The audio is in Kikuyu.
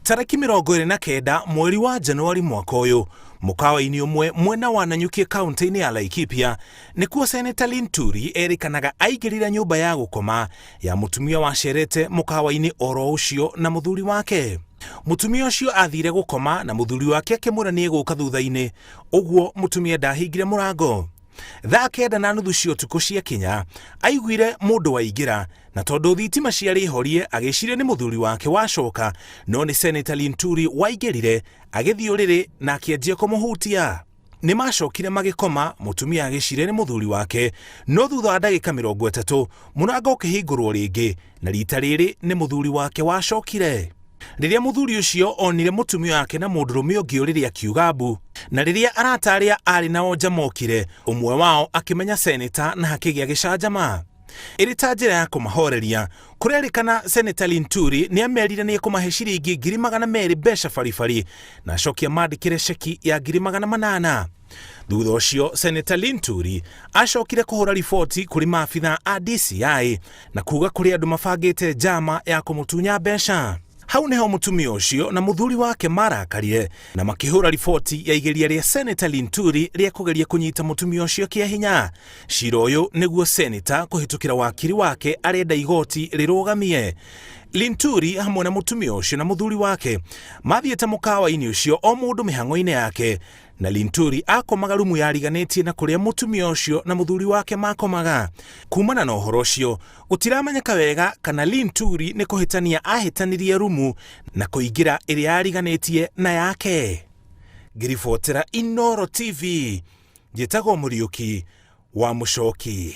Tarĩki 29 mweri wa Januari mwaka ũyũ, mũkawa-inĩ ũmwe mwena wa Nanyuki kaunti-inĩ ya Laikipia, nĩkuo Seneta Linturi erĩkanaga aingĩrire nyũmba ya gũkoma ya mũtumia wacerete mũkawa-inĩ oro ũcio na mũthuri wake. Mũtumia ũcio athire gũkoma na mũthuri wake akĩmwĩra nĩ egũka thutha-inĩ, ũguo mũtumia ndahingire mũrango. Thaa 9:30 cia ũtukũ ciakinya, aiguire mũndũ waingĩra na tondũ thitima ciarĩ horie agĩciria nĩ mũthuri wake wacoka, no nĩ Seneta Linturi waingĩrire agĩthiĩ ũrĩrĩ na akĩanjia kũmũhutia. Nĩ macokire magĩkoma, mũtumia agĩciria nĩ mũthuri wake, no thutha wa ndagĩka 30 mũrango ũkĩhingũrwo rĩngĩ na rita rĩrĩ nĩ mũthuri wake wacokire. Rĩrĩa mũthuri ũcio onire mũtumia wake na mũndũrũme ũngĩ ũrĩrĩ akiuga mbu, na rĩrĩa arata arĩa aarĩ nao nja mokire, ũmwe wao akĩmenya seneta na hakĩgĩa gĩcanjama. Ĩrĩ ta njĩra ya kũmahoreria, kũrerĩkana Seneta Linturi nĩ amerire nĩ ekũmahe ciringi 200,000 mbeca baribari na acoke amandĩkĩre ceki ya 800,000. Thutha ũcio Seneta Linturi acokire kũhũra riboti kũrĩ maabitha a DCI na kuga kũrĩ andũ mabangĩte njama ya kũmũtunya mbeca. Hau nĩho mũtumia ũcio na mũthuri wake marakarire na makĩhũra riboti ya igeria rĩa Seneta Linturi rĩa kũgeria kũnyita mũtumia ũcio kĩa hinya. Cira ũyũ nĩguo Seneta kũhĩtũkĩra wakiri wake arenda igoti rĩrũgamie. Linturi hamwe na mũtumia ũcio na mũthuri wake mathiĩte mũkawa-inĩ ũcio o mũndũ mĩhang'o-inĩ yake na Linturi akomaga rumu yariganĩtie na kũrĩa mũtumia ũcio na mũthuri wake makomaga. Kumana na ũhoro ũcio, gũtiramenyeka wega kana Linturi nĩ kũhĩtania ahĩtanirie rumu na kũingĩra ĩrĩa yariganĩtie na yake. Ngĩribotera Inooro TV, njĩtagwo Mũriũki wa Mũcoki.